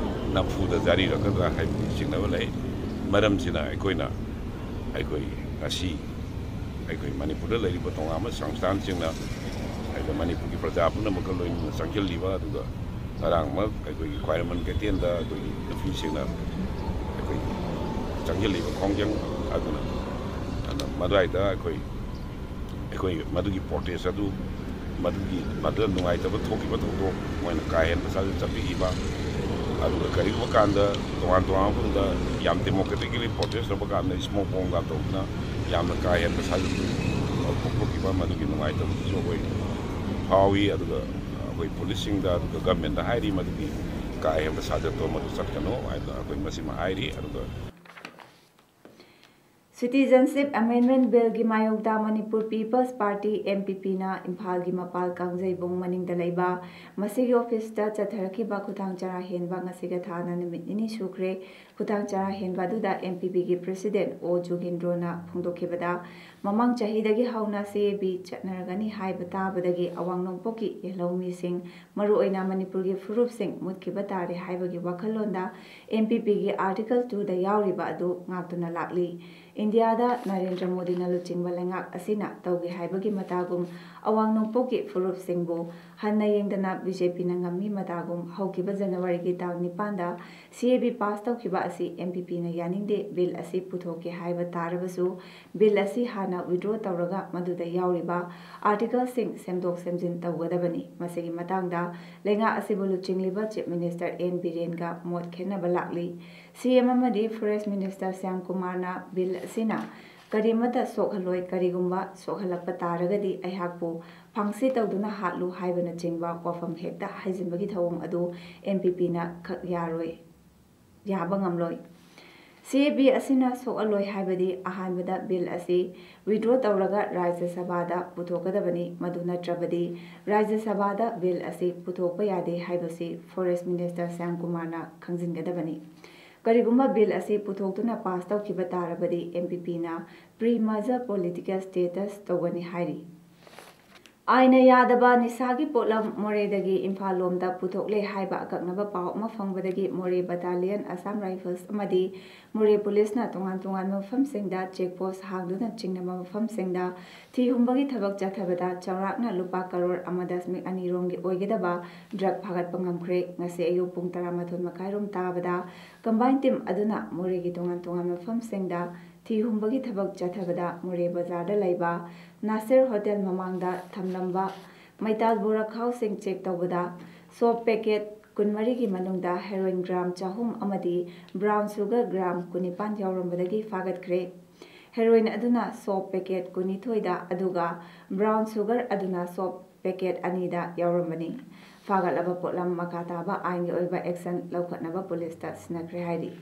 ꯅꯝꯐꯨꯗ ꯖꯥꯔꯤꯔꯛꯀꯗ꯭ꯔꯥ ꯍꯥꯏꯕꯒꯤ ꯆꯤꯡꯅꯕ ꯂꯩ꯫ ꯃꯔꯝꯁꯤꯅ ꯑꯩꯈꯣꯏꯅ, ꯑꯩꯈꯣꯏ ꯉꯁꯤ ꯑꯩꯈꯣꯏ ꯃꯅꯤꯄꯨꯔꯗ ꯂꯩꯔꯤꯕ ꯇꯣꯉꯥꯟꯕ ꯁꯪꯁꯊꯥꯟꯁꯤꯡꯅ, ꯍꯥꯏꯗꯤ ꯃꯅꯤꯄꯨꯔꯒꯤ ꯄ꯭ꯔꯖꯥ ꯄꯨꯝꯅꯃꯛꯀ ꯂꯣꯏꯅꯅ ꯆꯪꯁꯤꯜꯂꯤꯕ, ꯑꯗꯨꯒ ꯉꯔꯥꯡꯃꯛ ꯑꯩꯈꯣꯏꯒꯤ ꯈ꯭ꯋꯥꯏꯔꯝꯕꯟ ꯀꯩꯊꯦꯜꯗ ꯑꯩꯈꯣꯏꯒꯤ ꯅꯨꯄꯤꯁꯤꯡꯅ ꯑꯩꯈꯣꯏ ꯆꯪꯁꯤꯜꯂꯤꯕ ꯈꯣꯡꯖꯪ ꯑꯗꯨꯅ, ꯑꯗꯨꯅ ꯃꯗꯨꯋꯥꯏꯗ ꯑꯩꯈꯣꯏ, ꯑꯩꯈꯣꯏ ꯃꯗꯨꯒꯤ ꯄ꯭ꯔꯣꯇꯦꯁ ꯑꯗꯨ, ꯃꯗꯨꯒꯤ, ꯃꯗꯨꯗ ꯅꯨꯡꯉꯥꯏꯇꯕ ꯊꯣꯛꯈꯤꯕ ꯊꯧꯗꯣꯛ ꯃꯣꯏꯅ ꯀꯥ ꯍꯦꯟꯕ ꯁꯥꯖꯠ ꯆꯠꯄꯤꯈꯤꯕ, ꯑꯗꯨꯒ ꯀꯔꯤꯒꯨꯝꯕ ꯀꯥꯟꯗ ꯇꯣꯉꯥꯟ ꯇꯣꯉꯥꯟꯕ ꯃꯐꯝꯗ ꯌꯥꯝ ꯗꯦꯃꯣꯀ꯭ꯔꯦꯇꯤꯀꯦꯂꯤ ꯄ꯭ꯔꯣꯇꯦꯁ ꯇꯧꯕ ꯀꯥꯟꯗ ꯏꯁꯃꯣꯛ ꯕꯣꯝꯒ ꯇꯧꯗꯅ ꯌꯥꯝꯅ ꯀꯥ ꯍꯦꯟꯕ ꯁꯥꯖꯠ ꯊꯣꯛꯄꯤꯈꯤꯕ, ꯃꯗꯨꯒꯤ ꯅꯨꯡꯉꯥꯏꯇꯕꯗꯨꯁꯨ ꯑꯩꯈꯣꯏ ꯐꯥꯎꯏ꯫ ꯑꯗꯨꯒ ꯑꯩꯈꯣꯏ ꯄꯨꯂꯤꯁꯁꯤꯡꯗ ꯑꯗꯨꯒ ꯒꯚꯔꯟꯃꯦꯟꯠꯇ ꯍꯥꯏꯔꯤ, ꯃꯗꯨꯒꯤ ꯀꯥ ꯍꯦꯟꯕ ꯁꯥꯖꯠꯇꯣ ꯃꯗꯨ ꯆꯠꯀꯅꯨ ꯍꯥꯏꯗꯅ ꯑꯩꯈꯣꯏ ꯃꯁꯤꯃ ꯍꯥꯏꯔꯤ꯫ ꯑꯗꯨꯒ Citizenship Amendment Billꯒꯤ ꯃꯥꯌꯣꯛꯇ Manipur People's Party, M P Pꯅ ꯏꯝꯐꯥꯜꯒꯤ ꯃꯄꯥꯜ ꯀꯥꯡꯖꯩꯕꯨꯡ ꯃꯅꯤꯡꯗ ꯂꯩꯕ ꯃꯁꯤꯒꯤ ꯑꯣꯐꯤꯁꯇ ꯆꯠꯊꯔꯛꯈꯤꯕ ꯈꯨꯊꯥꯡ ꯆꯔꯥ ꯍꯦꯟꯕ ꯉꯁꯤꯒ ꯊꯥꯅ ꯅꯨꯃꯤꯠ ꯅꯤꯅꯤ ꯁꯨꯈ꯭ꯔꯦ꯫ ꯈꯨꯊꯥꯡ ꯆꯔꯥ ꯍꯦꯟꯕ ꯑꯗꯨꯗ M P Pꯒꯤ President O ꯖꯣꯒꯤꯟꯗ꯭ꯔꯣꯅ ꯐꯣꯡꯗꯣꯛꯈꯤꯕꯗ, ꯃꯃꯥꯡ ꯆꯍꯤꯗꯒꯤ ꯍꯧꯅ C A B ꯆꯠꯅꯔꯒꯅꯤ ꯍꯥꯏꯕ ꯇꯥꯕꯗꯒꯤ ꯑꯋꯥꯡ ꯅꯣꯡꯄꯣꯛꯀꯤ ꯌꯦꯜꯍꯧꯃꯤꯁꯤꯡ, ꯃꯔꯨꯑꯣꯏꯅ ꯃꯅꯤꯄꯨꯔꯒꯤ ꯐꯨꯔꯨꯞꯁꯤꯡ ꯃꯨꯠꯈꯤꯕ ꯇꯥꯔꯦ ꯍꯥꯏꯕꯒꯤ ꯋꯥꯈꯜꯂꯣꯟꯗ M P Pꯒꯤ Article twoꯗ ꯌꯥꯎꯔꯤꯕ ꯑꯗꯨ ꯉꯥꯛꯇꯨꯅ ꯂꯥꯛꯂꯤ꯫ ꯏꯟꯗꯤꯌꯥꯗ ꯅꯔꯦꯟꯗ꯭ꯔ ꯃꯣꯗꯤꯅ ꯂꯨꯆꯤꯡꯕ ꯂꯩꯉꯥꯛ ꯑꯁꯤꯅ ꯇꯧꯒꯦ ꯍꯥꯏꯕꯒꯤ ꯃꯇꯥꯒꯨꯝ, ꯑꯋꯥꯡ ꯅꯣꯡꯄꯣꯛꯀꯤ ꯐꯨꯔꯨꯞꯁꯤꯡꯕꯨ ꯍꯟꯅ ꯌꯦꯡꯗꯅ B J Pꯅ ꯉꯝꯃꯤ ꯃꯇꯥꯒꯨꯝ, ꯍꯧꯈꯤꯕ ꯖꯅꯋꯥꯔꯤꯒꯤ ꯇꯥꯡ ꯅꯤꯄꯥꯟꯗ C A B pass ꯇꯧꯈꯤꯕ ꯑꯁꯤ M P Pꯅ ꯌꯥꯅꯤꯡꯗꯦ꯫ Bill ꯑꯁꯤ ꯄꯨꯊꯣꯛꯀꯦ ꯍꯥꯏꯕ ꯇꯥꯔꯕꯁꯨ, Bill ꯑꯁꯤ ꯍꯥꯟꯅ withdraw ꯇꯧꯔꯒ ꯃꯗꯨꯗ ꯌꯥꯎꯔꯤꯕ articleꯁꯤꯡ ꯁꯦꯝꯗꯣꯛ ꯁꯦꯝꯖꯤꯟ ꯇꯧꯒꯗꯕꯅꯤ꯫ ꯃꯁꯤꯒꯤ ꯃꯇꯥꯡꯗ ꯂꯩꯉꯥꯛ ꯑꯁꯤꯕꯨ ꯂꯨꯆꯤꯡꯂꯤꯕ Chief Minister N ꯕꯤꯔꯦꯟꯒ ꯃꯣꯠ ꯈꯦꯠꯅꯕ ꯂꯥꯛꯂꯤ꯫ C M ꯑꯃꯗꯤ Forest Minister ꯁ꯭ꯌꯥꯝ ꯀꯨꯃꯥꯔꯅ Bill ꯑꯁꯤꯅ ꯀꯔꯤꯃꯠꯇ ꯁꯣꯛꯍꯜꯂꯣꯏ, ꯀꯔꯤꯒꯨꯝꯕ ꯁꯣꯛꯍꯜꯂꯛꯄ ꯇꯥꯔꯒꯗꯤ ꯑꯩꯍꯥꯛꯄꯨ ꯐꯥꯡꯁꯤ ꯇꯧꯗꯨꯅ ꯍꯥꯠꯂꯨ ꯍꯥꯏꯕꯅꯆꯤꯡꯕ ꯋꯥꯐꯝ ꯍꯦꯛꯇ ꯍꯥꯏꯖꯤꯟꯕꯒꯤ ꯊꯧꯑꯣꯡ ꯑꯗꯨ M P Pꯅ ꯈꯛ ꯌꯥꯔꯣꯏ, ꯌꯥꯕ ꯉꯝꯂꯣꯏ꯫ C A B ꯑꯁꯤꯅ ꯁꯣꯛꯍꯜꯂꯣꯏ ꯍꯥꯏꯕꯗꯤ ꯑꯍꯥꯟꯕꯗ Bill ꯑꯁꯤ withdraw ꯇꯧꯔꯒ ꯔꯥꯖ꯭ꯌ ꯁꯚꯥꯗ ꯄꯨꯊꯣꯛꯀꯗꯕꯅꯤ꯫ ꯃꯗꯨ ꯅꯠꯇ꯭ꯔꯕꯗꯤ ꯔꯥꯖ꯭ꯌ ꯁꯚꯥꯗ Bill ꯑꯁꯤ ꯄꯨꯊꯣꯛꯄ ꯌꯥꯗꯦ ꯍꯥꯏꯕꯁꯤ Forest Minister ꯁ꯭ꯌꯥꯝ ꯀꯨꯃꯥꯔꯅ ꯈꯪꯖꯤꯟꯒꯗꯕꯅꯤ꯫ ꯀꯔꯤꯒꯨꯝꯕ Bill ꯑꯁꯤ ꯄꯨꯊꯣꯛꯇꯨꯅ pass ꯇꯧꯈꯤꯕ ꯇꯥꯔꯕꯗꯤ M P Pꯅ pre-merger political status ꯇꯧꯒꯅꯤ ꯍꯥꯏꯔꯤ꯫ ꯑꯥꯏꯟꯅ ꯌꯥꯗꯕ ꯅꯤꯁꯥꯒꯤ ꯄꯣꯠꯂꯝ ꯃꯣꯔꯦꯗꯒꯤ ꯏꯝꯐꯥꯜ ꯂꯣꯝꯗ ꯄꯨꯊꯣꯛꯂꯦ ꯍꯥꯏꯕ ꯑꯀꯛꯅꯕ ꯄꯥꯎ ꯑꯃ ꯐꯪꯕꯗꯒꯤ ꯃꯣꯔꯦ Battalion, Assam Rifles ꯑꯃꯗꯤ ꯃꯣꯔꯦ ꯄꯨꯂꯤꯁꯅ ꯇꯣꯉꯥꯟ ꯇꯣꯉꯥꯟꯕ ꯃꯐꯝꯁꯤꯡꯗ check post ꯍꯥꯡꯗꯨꯅ ꯆꯤꯡꯅꯕ ꯃꯐꯝꯁꯤꯡꯗ ꯊꯤ ꯍꯨꯝꯕꯒꯤ ꯊꯕꯛ ꯆꯠꯊꯕꯗ ꯆꯥꯎꯔꯥꯛꯅ ꯂꯨꯄꯥ ꯀꯔꯣꯔ ꯑꯃ ꯗꯁꯃꯤꯛ ꯑꯅꯤ ꯔꯣꯝꯒꯤ ꯑꯣꯏꯒꯗꯕ drug ꯐꯥꯒꯠꯄ ꯉꯝꯈ꯭ꯔꯦ꯫ ꯉꯁꯤ ꯑꯌꯨꯛ ꯄꯨꯡ ꯇꯔꯥꯃꯥꯊꯣꯏ ꯃꯈꯥꯏ ꯔꯣꯝ ꯇꯥꯕꯗ combined team ꯑꯗꯨꯅ ꯃꯣꯔꯦꯒꯤ ꯇꯣꯉꯥꯟ ꯇꯣꯉꯥꯟꯕ ꯃꯐꯝꯁꯤꯡꯗ ꯊꯤ ꯍꯨꯝꯕꯒꯤ ꯊꯕꯛ ꯆꯠꯊꯕꯗ ꯃꯣꯔꯦ ꯕꯖꯥꯔꯗ ꯂꯩꯕ ꯅꯥꯁꯤꯔ ꯍꯣꯇꯦꯜ ꯃꯃꯥꯡꯗ ꯊꯝꯂꯝꯕ ꯃꯩꯇꯥꯜ ꯕꯣꯔꯥ ꯈꯥꯎꯁꯤꯡ check ꯇꯧꯕꯗ soap packet ꯀꯨꯟꯃꯔꯤꯒꯤ ꯃꯅꯨꯡꯗ heroin gram ꯆꯍꯨꯝ ꯑꯃꯗꯤ brown sugar gram ꯀꯨꯟꯅꯤꯄꯥꯟ ꯌꯥꯎꯔꯝꯕꯗꯒꯤ ꯐꯥꯒꯠꯈ꯭ꯔꯦ꯫ Heroin ꯑꯗꯨꯅ soap packet ꯀꯨꯟꯅꯤꯊꯣꯏꯗ, ꯑꯗꯨꯒ brown sugar ꯑꯗꯨꯅ soap packet ꯑꯅꯤꯗ ꯌꯥꯎꯔꯝꯕꯅꯤ꯫ ꯐꯥꯒꯠꯂꯕ ꯄꯣꯠꯂꯝ ꯃꯈꯥ ꯇꯥꯕ ꯑꯥꯏꯟꯒꯤ ꯑꯣꯏꯕ action ꯂꯧꯈꯠꯅꯕ ꯄꯨꯂꯤꯁꯇ ꯁꯤꯟꯅꯈ꯭ꯔꯦ ꯍꯥꯏꯔꯤ꯫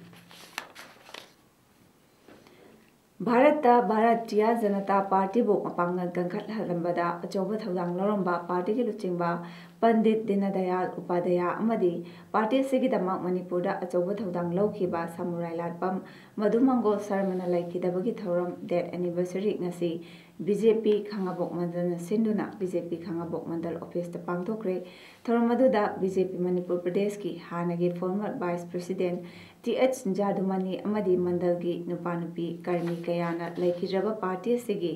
ꯚꯥꯔꯠꯇ ꯚꯥꯔꯇꯤꯌꯥ ꯖꯅꯇꯥ ꯄꯥꯔꯇꯤꯕꯨ ꯃꯄꯥꯡꯒꯜ ꯀꯟꯈꯠꯍꯜꯂꯝꯕꯗ ꯑꯆꯧꯕ ꯊꯧꯗꯥꯡ ꯂꯧꯔꯝꯕ ꯄꯥꯔꯇꯤꯒꯤ ꯂꯨꯆꯤꯡꯕ ꯄꯟꯗꯤꯠ ꯗꯤꯅꯗꯌꯥꯜ ꯎꯄꯥꯙ꯭ꯌꯥꯌ ꯑꯃꯗꯤ ꯄꯥꯔꯇꯤ ꯑꯁꯤꯒꯤꯗꯃꯛ ꯃꯅꯤꯄꯨꯔꯗ ꯑꯆꯧꯕ ꯊꯧꯗꯥꯡ ꯂꯧꯈꯤꯕ ꯁꯃꯨꯔꯥꯏ ꯂꯥꯠꯄꯝ ꯃꯙꯨ ꯃꯪꯒꯣꯜ ꯁꯔꯃꯅ ꯂꯩꯈꯤꯗꯕꯒꯤ ꯊꯧꯔꯝ, ꯗꯦꯠ ꯑꯦꯅꯤꯚꯔꯁꯔꯤ, ꯉꯁꯤ ꯕꯤ ꯖꯦ ꯄꯤ ꯈꯥꯉꯕꯣꯛ ꯃꯟꯗꯜꯅ ꯁꯤꯟꯗꯨꯅ ꯕꯤ ꯖꯦ ꯄꯤ ꯈꯥꯉꯕꯣꯛ ꯃꯟꯗꯜ ꯑꯣꯐꯤꯁꯇ ꯄꯥꯡꯊꯣꯛꯈ꯭ꯔꯦ꯫ ꯊꯧꯔꯝ ꯑꯗꯨꯗ ꯕꯤ ꯖꯦ ꯄꯤ ꯃꯅꯤꯄꯨꯔ ꯄ꯭ꯔꯗꯦꯁꯀꯤ ꯍꯥꯟꯅꯒꯤ former vice president T H Jadumani ꯑꯃꯗꯤ ꯃꯟꯗꯜꯒꯤ ꯅꯨꯄꯥ ꯅꯨꯄꯤ ꯀꯔꯃꯤ ꯀꯌꯥꯅ ꯂꯩꯈꯤꯗ꯭ꯔꯕ ꯄꯥꯔꯇꯤ ꯑꯁꯤꯒꯤ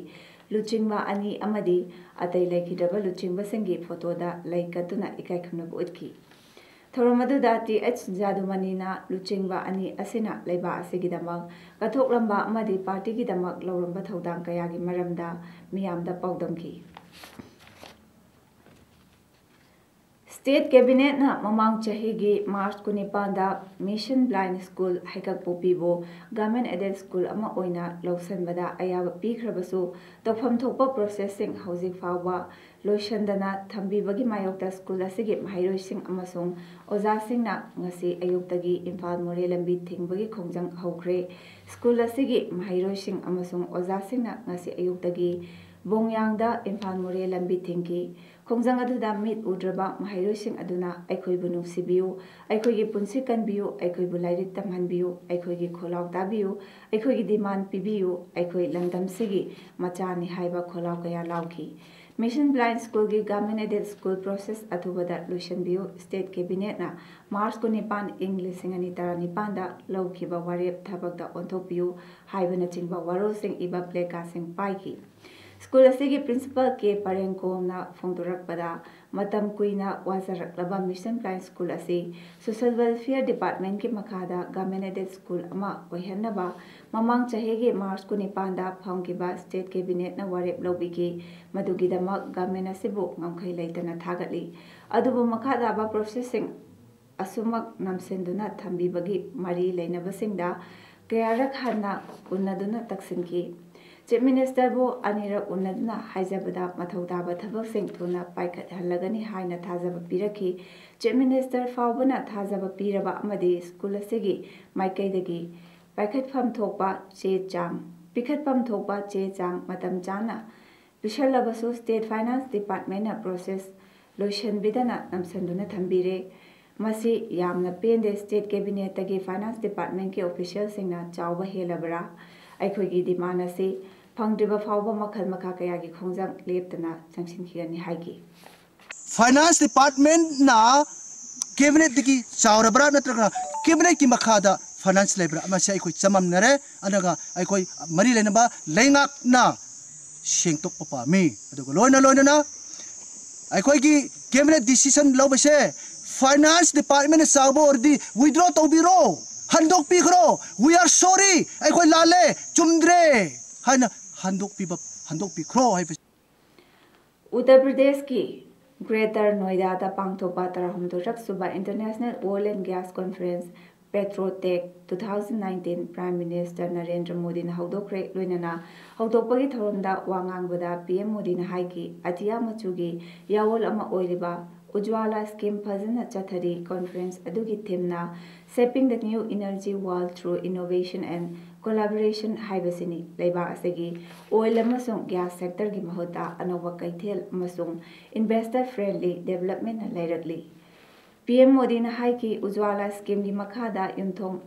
ꯂꯨꯆꯤꯡꯕ ꯑꯅꯤ ꯑꯃꯗꯤ ꯑꯇꯩ ꯂꯩꯈꯤꯗ꯭ꯔꯕ ꯂꯨꯆꯤꯡꯕꯁꯤꯡꯒꯤ ꯐꯣꯇꯣꯗ ꯂꯩ ꯀꯠꯇꯨꯅ ꯏꯀꯥꯏ ꯈꯨꯝꯅꯕ ꯎꯠꯈꯤ꯫ ꯊꯧꯔꯝ ꯑꯗꯨꯗ ꯇꯤ ꯑꯩꯆ ꯖꯥꯗꯨꯃꯅꯤꯅ ꯂꯨꯆꯤꯡꯕ ꯑꯅꯤ ꯑꯁꯤꯅ ꯂꯩꯕꯥꯛ ꯑꯁꯤꯒꯤꯗꯃꯛ ꯀꯠꯊꯣꯛꯂꯝꯕ ꯑꯃꯗꯤ ꯄꯥꯔꯇꯤꯒꯤꯗꯃꯛ ꯂꯧꯔꯝꯕ ꯊꯧꯗꯥꯡ ꯀꯌꯥꯒꯤ ꯃꯔꯝꯗ ꯃꯤꯌꯥꯝꯗ ꯄꯥꯎꯗꯝꯈꯤ꯫ ꯁ꯭ꯇꯦꯠ ꯀꯦꯕꯤꯅꯦꯠꯅ ꯃꯃꯥꯡ ꯆꯍꯤꯒꯤ ꯃꯥꯔꯆ ꯀꯨꯟꯅꯤꯄꯥꯟꯗ ꯃꯤꯁꯟ ꯕ꯭ꯂꯥꯏꯟ ꯁ꯭ꯀꯨꯜ ꯍꯩꯀꯛꯄꯣꯛꯄꯤꯕꯨ ꯒꯚꯔꯟꯃꯦꯟꯠ ꯑꯦꯗꯦꯗ ꯁ꯭ꯀꯨꯜ ꯑꯃ ꯑꯣꯏꯅ ꯂꯧꯁꯤꯟꯕꯗ ꯑꯌꯥꯕ ꯄꯤꯈ꯭ꯔꯕꯁꯨ, ꯇꯧꯐꯝ ꯊꯣꯛꯄ ꯄ꯭ꯔꯣꯁꯦꯁꯁꯤꯡ ꯍꯧꯖꯤꯛ ꯐꯥꯎꯕ ꯂꯣꯏꯁꯤꯟꯗꯅ ꯊꯝꯕꯤꯕꯒꯤ ꯃꯥꯌꯣꯛꯇ ꯁ꯭ꯀꯨꯜ ꯑꯁꯤꯒꯤ ꯃꯍꯩꯔꯣꯏꯁꯤꯡ ꯑꯃꯁꯨꯡ ꯑꯣꯖꯥꯁꯤꯡꯅ ꯉꯁꯤ ꯑꯌꯨꯛꯇꯒꯤ ꯏꯝꯐꯥꯜ ꯃꯣꯔꯦ ꯂꯝꯕꯤ ꯊꯤꯡꯕꯒꯤ ꯈꯣꯡꯖꯪ ꯍꯧꯈ꯭ꯔꯦ꯫ ꯁ꯭ꯀꯨꯜ ꯑꯁꯤꯒꯤ ꯃꯍꯩꯔꯣꯏꯁꯤꯡ ꯑꯃꯁꯨꯡ ꯑꯣꯖꯥꯁꯤꯡꯅ ꯉꯁꯤ ꯑꯌꯨꯛꯇꯒꯤ ꯕꯣꯡꯌꯥꯡꯗ ꯏꯝꯐꯥꯜ ꯃꯣꯔꯦ ꯂꯝꯕꯤ ꯊꯤꯡꯈꯤ꯫ ꯈꯣꯡꯖꯪ ꯑꯗꯨꯗ ꯃꯤꯠ ꯎꯗ꯭ꯔꯕ ꯃꯍꯩꯔꯣꯏꯁꯤꯡ ꯑꯗꯨꯅ "ꯑꯩꯈꯣꯏꯕꯨ ꯅꯨꯡꯁꯤꯕꯤꯌꯨ, ꯑꯩꯈꯣꯏꯒꯤ ꯄꯨꯟꯁꯤ ꯀꯟꯕꯤꯌꯨ, ꯑꯩꯈꯣꯏꯕꯨ ꯂꯥꯏꯔꯤꯛ ꯇꯝꯍꯟꯕꯤꯌꯨ, ꯑꯩꯈꯣꯏꯒꯤ ꯈꯣꯜꯂꯥꯎ ꯇꯥꯕꯤꯌꯨ, ꯑꯩꯈꯣꯏꯒꯤ ꯗꯤꯃꯥꯟ ꯄꯤꯕꯤꯌꯨ, ꯑꯩꯈꯣꯏ ꯂꯝꯗꯝꯁꯤꯒꯤ ꯃꯆꯥꯅꯤ" ꯍꯥꯏꯕ ꯈꯣꯜꯂꯥꯎ ꯀꯌꯥ ꯂꯥꯎꯈꯤ꯫ ꯃꯤꯁꯟ ꯕ꯭ꯂꯥꯏꯟ ꯁ꯭ꯀꯨꯜꯒꯤ ꯒꯚꯔꯟꯃꯦꯟꯠ ꯑꯦꯗꯦꯗ ꯁ꯭ꯀꯨꯜ ꯄ꯭ꯔꯣꯁꯦꯁ ꯑꯊꯨꯕꯗ ꯂꯣꯏꯁꯤꯟꯕꯤꯌꯨ, ꯁ꯭ꯇꯦꯠ ꯀꯦꯕꯤꯅꯦꯠꯅ ꯃꯥꯔꯆ ꯀꯨꯟꯅꯤꯄꯥꯟ, ꯏꯪ ꯂꯤꯁꯤꯡ ꯑꯅꯤ ꯇꯔꯥꯅꯤꯄꯥꯟꯗ ꯂꯧꯈꯤꯕ ꯋꯥꯔꯦꯞ ꯊꯕꯛꯇ ꯑꯣꯟꯊꯣꯛꯄꯤꯌꯨ ꯍꯥꯏꯕꯅꯆꯤꯡꯕ ꯋꯥꯔꯣꯜꯁꯤꯡ ꯏꯕ ꯄ꯭ꯂꯦꯀꯥꯔꯗꯁꯤꯡ ꯄꯥꯏꯈꯤ꯫ ꯁ꯭ꯀꯨꯜ ꯑꯁꯤꯒꯤ ꯄ꯭ꯔꯤꯟꯁꯤꯄꯥꯜ ꯀꯦ ꯄꯔꯦꯡꯀꯣꯝꯅ ꯐꯣꯡꯗꯣꯔꯛꯄꯗ, ꯃꯇꯝ ꯀꯨꯏꯅ ꯋꯥꯖꯔꯛꯂꯕ ꯃꯤꯁꯟ ꯕ꯭ꯂꯥꯏꯟ ꯁ꯭ꯀꯨꯜ ꯑꯁꯤ ꯁꯣꯁꯤꯌꯦꯜ ꯋꯦꯜꯐꯤꯌꯔ ꯗꯤꯄꯥꯔꯠꯃꯦꯟꯠꯀꯤ ꯃꯈꯥꯗ ꯒꯚꯔꯟꯃꯦꯟꯠ ꯑꯦꯗꯦꯗ ꯁ꯭ꯀꯨꯜ ꯑꯃ ꯑꯣꯏꯍꯟꯅꯕ ꯃꯃꯥꯡ ꯆꯍꯤꯒꯤ ꯃꯥꯔꯆ ꯀꯨꯟꯅꯤꯄꯥꯟꯗ ꯐꯝꯈꯤꯕ ꯁ꯭ꯇꯦꯠ ꯀꯦꯕꯤꯅꯦꯠꯅ ꯋꯥꯔꯦꯞ ꯂꯧꯕꯤꯈꯤ꯫ ꯃꯗꯨꯒꯤꯗꯃꯛ ꯒꯚꯔꯟꯃꯦꯟꯠ ꯑꯁꯤꯕꯨ ꯉꯝꯈꯩ ꯂꯩꯇꯅ ꯊꯥꯒꯠꯂꯤ꯫ ꯑꯗꯨꯕꯨ ꯃꯈꯥ ꯇꯥꯕ ꯄ꯭ꯔꯣꯁꯦꯁꯁꯤꯡ ꯑꯁꯨꯃꯛ ꯅꯝꯁꯤꯟꯗꯨꯅ ꯊꯝꯕꯤꯕꯒꯤ ꯃꯔꯤ ꯂꯩꯅꯕꯁꯤꯡꯗ ꯀꯌꯥꯔꯛ ꯍꯟꯅ ꯎꯅꯗꯨꯅ ꯇꯛꯁꯤꯟꯈꯤ꯫ ꯆꯤꯐ ꯃꯤꯅꯤꯁꯇꯔꯕꯨ ꯑꯅꯤꯔꯛ ꯎꯅꯗꯨꯅ ꯍꯥꯏꯖꯕꯗ ꯃꯊꯧ ꯇꯥꯕ ꯊꯕꯛꯁꯤꯡ ꯊꯨꯅ ꯄꯥꯏꯈꯠꯍꯜꯂꯒꯅꯤ ꯍꯥꯏꯅ ꯊꯥꯖꯕ ꯄꯤꯔꯛꯈꯤ꯫ ꯆꯤꯐ ꯃꯤꯅꯤꯁꯇꯔ ꯐꯥꯎꯕꯅ ꯊꯥꯖꯕ ꯄꯤꯔꯕ ꯑꯃꯗꯤ ꯁ꯭ꯀꯨꯜ ꯑꯁꯤꯒꯤ ꯃꯥꯏꯀꯩꯗꯒꯤ ꯄꯥꯏꯈꯠꯐꯝ ꯊꯣꯛꯄ ꯆꯦ ꯆꯥꯡ ꯄꯤꯈꯠꯐꯝ ꯊꯣꯛꯄ ꯆꯦ ꯆꯥꯡ ꯃꯇꯝ ꯆꯥꯅ ꯄꯤꯁꯜꯂꯕꯁꯨ State Finance Department ꯅ process ꯂꯣꯏꯁꯤꯟꯕꯤꯗꯅ ꯅꯝꯁꯤꯟꯗꯨꯅ ꯊꯝꯕꯤꯔꯦ꯫ ꯃꯁꯤ ꯌꯥꯝꯅ ꯄꯦꯟꯗꯦ꯫ State Cabinet ꯇꯒꯤ Finance Department ꯀꯤ official ꯁꯤꯡꯅ ꯆꯥꯎꯕ ꯍꯦꯜꯂꯕ꯭ꯔꯥ? ꯑꯩꯈꯣꯏꯒꯤ demand ꯑꯁꯤ ꯐꯪꯗ꯭ꯔꯤꯕ ꯐꯥꯎꯕ ꯃꯈꯜ ꯃꯈꯥ ꯀꯌꯥꯒꯤ ꯈꯣꯡꯖꯪ ꯂꯦꯞꯇꯅ ꯆꯪꯁꯤꯟꯈꯤꯒꯅꯤ ꯍꯥꯏꯈꯤ꯫ Finance Department ꯅ Cabinet ꯇꯒꯤ ꯆꯥꯎꯔꯕ꯭ꯔꯥ ꯅꯠꯇ꯭ꯔꯒꯅ Cabinet ꯀꯤ ꯃꯈꯥꯗ finance ꯂꯩꯕ꯭ꯔꯥ? ꯃꯁꯤ ꯑꯩꯈꯣꯏ ꯆꯃꯝꯅꯔꯦ꯫ ꯑꯗꯨꯒ ꯑꯩꯈꯣꯏ ꯃꯔꯤ ꯂꯩꯅꯕ ꯂꯩꯉꯥꯛꯅ ꯁꯦꯡꯗꯣꯛꯄ ꯄꯥꯝꯃꯤ꯫ ꯑꯗꯨꯒ ꯂꯣꯏꯅ ꯂꯣꯏꯅꯅ ꯑꯩꯈꯣꯏꯒꯤ Cabinet decision ꯂꯧꯕꯁꯦ Finance Department ꯅ ꯆꯥꯎꯕ ꯑꯣꯏꯔꯗꯤ withdraw ꯇꯧꯕꯤꯔꯣ, ꯍꯟꯗꯣꯛꯄꯤꯈ꯭ꯔꯣ꯫ We are sorry, ꯑꯩꯈꯣꯏ ꯂꯥꯜꯂꯦ, ꯆꯨꯝꯗ꯭ꯔꯦ ꯍꯥꯏꯅ ꯍꯟꯗꯣꯛꯄꯤꯕ, ꯍꯟꯗꯣꯛꯄꯤꯈ꯭ꯔꯣ ꯍꯥꯏꯕꯁꯤ꯫ ꯎꯠꯇꯔ ꯄ꯭ꯔꯗꯦꯁꯀꯤ Greater Noida ꯗ ꯄꯥꯡꯊꯣꯛꯄ ꯇꯔꯥꯍꯨꯝꯗꯣꯏꯔꯛ ꯁꯨꯕ International Oil and Gas Conference Petrotech two thousand nineteen Prime Minister Narendra ꯃꯣꯗꯤꯅ ꯍꯧꯗꯣꯛꯈ꯭ꯔꯦ꯫ ꯂꯣꯏꯅꯅ ꯍꯧꯗꯣꯛꯄꯒꯤ ꯊꯧꯔꯝꯗ ꯋꯥ ꯉꯥꯡꯕꯗ P M ꯃꯣꯗꯤꯅ ꯍꯥꯏꯈꯤ, ꯑꯇꯤꯌꯥ ꯃꯆꯨꯒꯤ ꯌꯥꯑꯣꯜ ꯑꯃ ꯑꯣꯏꯔꯤꯕ Ujjwala scheme ꯐꯖꯅ ꯆꯠꯊꯔꯤ꯫ Conference ꯑꯗꯨꯒꯤ theme ꯅ Shaping the New Energy World Through Innovation and Collaboration ꯍꯥꯏꯕꯁꯤꯅꯤ꯫ ꯂꯩꯕꯥꯛ ꯑꯁꯤꯒꯤ oil ꯑꯃꯁꯨꯡ gas sector ꯒꯤ ꯃꯍꯨꯠꯇ ꯑꯅꯧꯕ ꯀꯩꯊꯦꯜ ꯑꯃꯁꯨꯡ investor friendly development ꯅ ꯂꯩꯔꯛꯂꯤ꯫ P M ꯃꯣꯗꯤꯅ ꯍꯥꯏꯈꯤ, Ujjwala scheme ꯒꯤ ꯃꯈꯥꯗ ꯌꯨꯝꯊꯣꯡ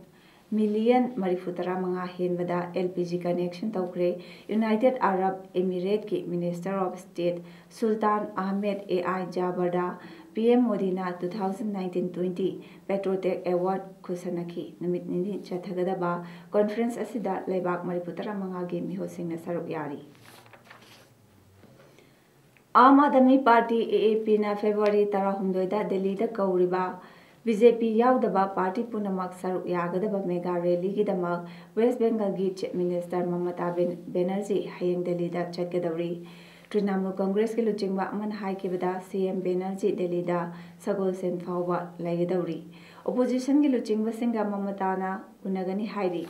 million ꯃꯔꯤꯐꯨ ꯇꯔꯥ ꯃꯉꯥ ꯍꯦꯟꯕꯗ L P G connection ꯇꯧꯈ꯭ꯔꯦ꯫ United Arab Emirates ꯀꯤ Minister of State Sultan Ahmed A I Jaber the P M ꯃꯣꯗꯤꯅ two thousand nineteen twenty Petrotech Award ꯈꯨꯠꯁꯟꯅꯈꯤ꯫ ꯅꯨꯃꯤꯠ ꯅꯤꯅꯤ ꯆꯠꯊꯒꯗꯕ conference ꯑꯁꯤꯗ ꯂꯩꯕꯥꯛ ꯃꯔꯤꯐꯨ ꯇꯔꯥ ꯃꯉꯥꯒꯤ ꯃꯤꯍꯨꯠꯁꯤꯡꯅ ꯁꯔꯨꯛ ꯌꯥꯔꯤ꯫ Aam Aadmi party, A A P ꯅ February ꯇꯔꯥꯍꯨꯝꯗꯣꯏꯗ ꯗꯦꯜꯂꯤꯗ ꯀꯧꯔꯤꯕ B J P ꯌꯥꯎꯗꯕ party ꯄꯨꯝꯅꯃꯛ ꯁꯔꯨꯛ ꯌꯥꯒꯗꯕ mega rally ꯒꯤꯗꯃꯛ West Bengal ꯒꯤ Chief Minister ꯃꯃꯇꯥ ꯕꯦꯟ-, ꯕꯦꯅꯔꯖꯤ ꯍꯌꯦꯡ ꯗꯦꯜꯂꯤꯗ ꯆꯠꯀꯗꯧꯔꯤ꯫ ꯇ꯭ꯔꯤꯅꯥꯃꯨꯜ ꯀꯪꯒ꯭ꯔꯦꯁꯀꯤ ꯂꯨꯆꯤꯡꯕ ꯑꯃꯅ ꯍꯥꯏꯈꯤꯕꯗ, C M ꯕꯦꯅꯔꯖꯤ ꯗꯦꯜꯂꯤꯗ ꯁꯒꯣꯜꯁꯦꯟ ꯐꯥꯎꯕ ꯂꯩꯒꯗꯧꯔꯤ꯫ Opposition ꯒꯤ ꯂꯨꯆꯤꯡꯕꯁꯤꯡꯒ ꯃꯃꯇꯥꯅ ꯎꯅꯒꯅꯤ ꯍꯥꯏꯔꯤ꯫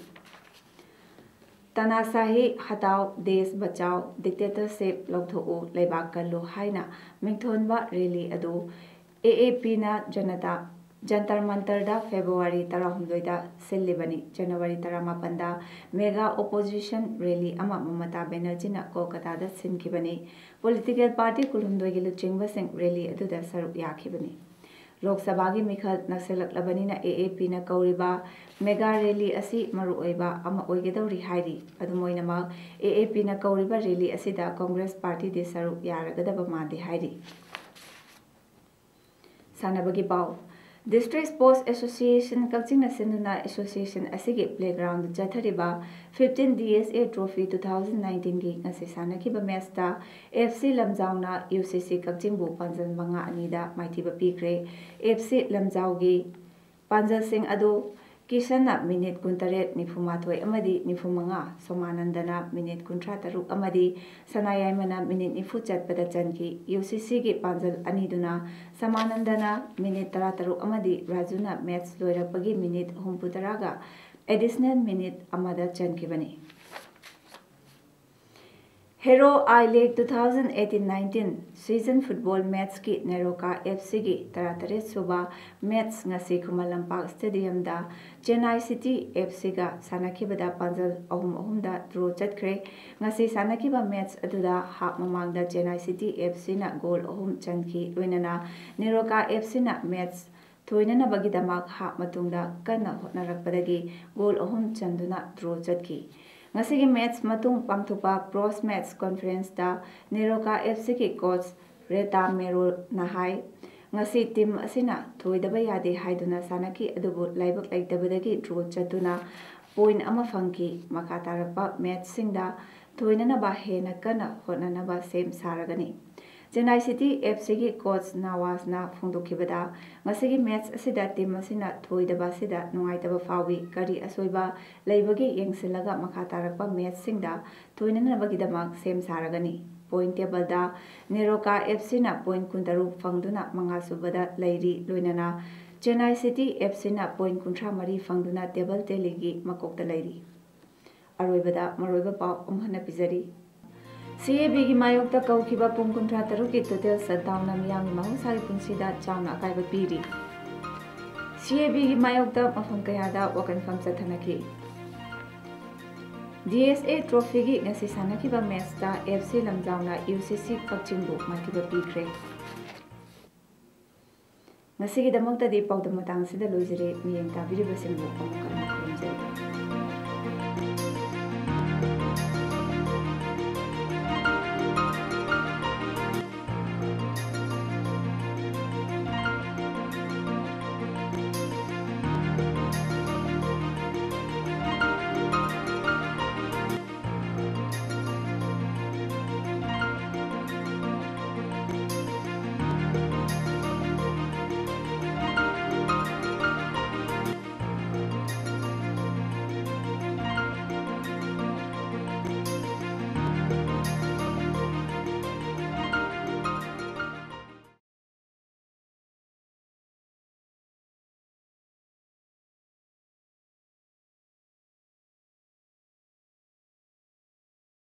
ꯇꯥꯅꯥꯁꯥꯍꯤ ꯍꯇꯥꯎ, ꯗꯦꯁ ꯕꯆꯥꯎ, dictatorship ꯂꯧꯊꯣꯛꯎ, ꯂꯩꯕꯥꯛ ꯀꯜꯂꯨ ꯍꯥꯏꯅ ꯃꯤꯡꯊꯣꯟꯕ rally ꯑꯗꯨ A A P ꯅ ꯖꯅꯇꯥ ꯖꯟꯇꯔ ꯃꯟꯇꯔꯗ ꯐꯦꯕ꯭ꯔꯨꯋꯥꯔꯤ ꯇꯔꯥꯍꯨꯝꯗꯣꯏꯗ ꯁꯤꯜꯂꯤꯕꯅꯤ꯫ ꯖꯅꯋꯥꯔꯤ ꯇꯔꯥꯃꯥꯄꯟꯗ mega opposition rally ꯑꯃ ꯃꯃꯇꯥ ꯕꯦꯅꯔꯖꯤꯅ ꯀꯣꯜꯀꯇꯥꯗ ꯁꯤꯟꯈꯤꯕꯅꯤ꯫ Political party ꯀꯨꯟꯍꯨꯝꯗꯣꯏꯒꯤ ꯂꯨꯆꯤꯡꯕꯁꯤꯡ rally ꯑꯗꯨꯗ ꯁꯔꯨꯛ ꯌꯥꯈꯤꯕꯅꯤ꯫ ꯂꯣꯛ ꯁꯚꯥꯒꯤ ꯃꯤꯈꯜ ꯅꯛꯁꯤꯜꯂꯛꯂꯕꯅꯤꯅ A A P ꯅ ꯀꯧꯔꯤꯕ mega rally ꯑꯁꯤ ꯃꯔꯨꯑꯣꯏꯕ ꯑꯃ ꯑꯣꯏꯒꯗꯧꯔꯤ ꯍꯥꯏꯔꯤ꯫ ꯑꯗꯨꯝ ꯑꯣꯏꯅꯃꯛ, A A P ꯅ ꯀꯧꯔꯤꯕ rally ꯑꯁꯤꯗ ꯀꯪꯒ꯭ꯔꯦꯁ ꯄꯥꯔꯇꯤꯗꯤ ꯁꯔꯨꯛ ꯌꯥꯔꯒꯗꯕ ꯃꯥꯟꯗꯦ ꯍꯥꯏꯔꯤ꯫ ꯁꯥꯟꯅꯕꯒꯤ ꯄꯥꯎ꯫ District Sports Association ꯀꯛꯆꯤꯡꯅ ꯁꯤꯟꯗꯨꯅ association ꯑꯁꯤꯒꯤ playground ꯗ ꯆꯠꯊꯔꯤꯕ fifteen D S A Trophy two thousand nineteen ꯒꯤ ꯉꯁꯤ ꯁꯥꯟꯅꯈꯤꯕ match ꯇ F C ꯂꯝꯖꯥꯎꯅ U C C ꯀꯛꯆꯤꯡꯕꯨ ꯄꯥꯟꯖꯜ ꯃꯉꯥ ꯑꯅꯤꯗ ꯃꯥꯏꯊꯤꯕ ꯄꯤꯈ꯭ꯔꯦ꯫ F C ꯂꯝꯖꯥꯎꯒꯤ ꯄꯥꯟꯖꯜꯁꯤꯡ ꯑꯗꯨ ꯀꯤꯁꯟꯅ minute ꯀꯨꯟꯇꯔꯦꯠ, ꯅꯤꯐꯨꯃꯥꯊꯣꯏ ꯑꯃꯗꯤ ꯅꯤꯐꯨꯃꯉꯥ, ꯁꯣꯃꯥꯅꯟꯗꯅ minute ꯀꯨꯟꯊ꯭ꯔꯥ ꯇꯔꯨꯛ ꯑꯃꯗꯤ ꯁꯅꯥꯌꯥꯏꯃꯅ minute ꯅꯤꯐꯨ ꯆꯠꯄꯗ ꯆꯟꯈꯤ꯫ U C C ꯒꯤ ꯄꯥꯟꯖꯜ ꯑꯅꯤꯗꯨꯅ ꯁꯃꯥꯅꯟꯗꯅ minute ꯇꯔꯥꯇꯔꯨꯛ ꯑꯃꯗꯤ ꯔꯥꯖꯨꯅ match ꯂꯣꯏꯔꯛꯄꯒꯤ minute ꯍꯨꯝꯐꯨꯇꯔꯥꯒ additional minute ꯑꯃꯗ ꯆꯟꯈꯤꯕꯅꯤ꯫ Hero I League two thousand eighteen nineteen season football match ꯀꯤ ꯅꯦꯔꯣꯀꯥ F C ꯒꯤ ꯇꯔꯥꯇꯔꯦꯠ ꯁꯨꯕ match ꯉꯁꯤ ꯈꯨꯃꯟ ꯂꯝꯄꯥꯛ stadium ꯗ Chennai City F C ꯒ ꯁꯥꯟꯅꯈꯤꯕꯗ ꯄꯥꯟꯖꯜ ꯑꯍꯨꯝ ꯑꯍꯨꯝꯗ draw ꯆꯠꯈ꯭ꯔꯦ꯫ ꯉꯁꯤ ꯁꯥꯟꯅꯈꯤꯕ match ꯑꯗꯨꯗ half ꯃꯃꯥꯡꯗ Chennai City F C ꯅ goal ꯑꯍꯨꯝ ꯆꯟꯈꯤ꯫ ꯂꯣꯏꯅꯅ ꯅꯦꯔꯣꯀꯥ F C ꯅ match ꯊꯣꯏꯅꯅꯕꯒꯤꯗꯃꯛ half ꯃꯇꯨꯡꯗ ꯀꯟꯅ ꯍꯣꯠꯅꯔꯛꯄꯗꯒꯤ goal ꯑꯍꯨꯝ ꯆꯟꯗꯨꯅ draw ꯆꯠꯈꯤ꯫ ꯉꯁꯤꯒꯤ match ꯃꯇꯨꯡ ꯄꯥꯡꯊꯣꯛꯄ post match conference ꯇ ꯅꯦꯔꯣꯀꯥ F C ꯒꯤ coach ꯔꯦꯇꯥ ꯃꯦꯔꯣꯅ ꯍꯥꯏ, ꯉꯁꯤ team ꯑꯁꯤꯅ ꯊꯣꯏꯗꯕ ꯌꯥꯗꯦ ꯍꯥꯏꯗꯨꯅ ꯁꯥꯟꯅꯈꯤ, ꯑꯗꯨꯕꯨ ꯂꯥꯏꯕꯛ ꯂꯩꯇꯕꯗꯒꯤ draw ꯆꯠꯇꯨꯅ point ꯑꯃ ꯐꯪꯈꯤ꯫ ꯃꯈꯥ ꯇꯥꯔꯛꯄ match ꯁꯤꯡꯗ ꯊꯣꯏꯅꯅꯕ ꯍꯦꯟꯅ ꯀꯟꯅ ꯍꯣꯠꯅꯅꯕ ꯁꯦꯝ ꯁꯥꯔꯒꯅꯤ꯫ Chennai City F C ꯒꯤ coach ꯅꯋꯥꯖꯅ ꯐꯣꯡꯗꯣꯛꯈꯤꯕꯗ, ꯉꯁꯤꯒꯤ match ꯑꯁꯤꯗ team ꯑꯁꯤꯅ ꯊꯣꯏꯗꯕ ꯑꯁꯤꯗ ꯅꯨꯡꯉꯥꯏꯇꯕ ꯐꯥꯎꯏ꯫ ꯀꯔꯤ ꯑꯁꯣꯏꯕ ꯂꯩꯕꯒꯦ ꯌꯦꯡꯁꯤꯜꯂꯒ ꯃꯈꯥ ꯇꯥꯔꯛꯄ match ꯁꯤꯡꯗ ꯊꯣꯏꯅꯅꯕꯒꯤꯗꯃꯛ ꯁꯦꯝ ꯁꯥꯔꯒꯅꯤ꯫ Point table ꯗ ꯅꯦꯔꯣꯀꯥ F C ꯅ point ꯀꯨꯟꯇꯔꯨꯛ ꯐꯪꯗꯨꯅ ꯃꯉꯥꯁꯨꯕꯗ ꯂꯩꯔꯤ, ꯂꯣꯏꯅꯅ Chennai City F C ꯅ point ꯀꯨꯟꯊ꯭ꯔꯥ ꯃꯔꯤ ꯐꯪꯗꯨꯅ table tally ꯒꯤ ꯃꯀꯣꯛꯇ ꯂꯩꯔꯤ꯫ ꯑꯔꯣꯏꯕꯗ ꯃꯔꯨꯑꯣꯏꯕ ꯄꯥꯎ ꯑꯃꯨꯛ ꯍꯟꯅ ꯄꯤꯖꯔꯤ꯫ C A B ꯒꯤ ꯃꯥꯌꯣꯛꯇ ꯀꯧꯈꯤꯕ ꯄꯨꯡ ꯀꯨꯟꯊ꯭ꯔꯥ ꯇꯔꯨꯛꯀꯤ total shutdown ꯅ ꯃꯤꯌꯥꯝꯒꯤ ꯃꯍꯧꯁꯥꯒꯤ ꯄꯨꯟꯁꯤꯗ ꯆꯥꯎꯅ ꯑꯀꯥꯏꯕ ꯄꯤꯔꯤ꯫ ꯁꯤ ꯑꯦ ꯕꯤꯒꯤ ꯃꯥꯌꯣꯛꯇ ꯃꯐꯝ ꯀꯌꯥꯗ ꯋꯥꯀꯠꯐꯝ ꯆꯠꯊꯅꯈꯤ꯫ ꯗꯤ ꯑꯦꯁ ꯑꯦ ꯇ꯭ꯔꯣꯐꯤꯒꯤ ꯉꯁꯤ ꯁꯥꯟꯅꯈꯤꯕ ꯃꯦꯠꯁꯇ ꯑꯦꯐ ꯁꯤ ꯂꯝꯖꯥꯎꯅ ꯌꯨ ꯁꯤ ꯁꯤ ꯀꯛꯆꯤꯡꯕꯨ ꯃꯥꯏꯊꯤꯕ ꯄꯤꯈ꯭ꯔꯦ꯫ ꯉꯁꯤꯒꯤꯗꯃꯛꯇꯗꯤ ꯄꯥꯎꯗꯝ ꯃꯇꯥꯡ ꯑꯁꯤꯗ ꯂꯣꯏꯖꯔꯦ꯫ ꯃꯤꯠꯌꯦꯡ ꯇꯥꯕꯤꯔꯤꯕꯁꯤꯡꯕꯨ ꯑꯃꯨꯛ ꯍꯟꯅ ꯈꯨꯔꯨꯝꯖꯔꯤ꯫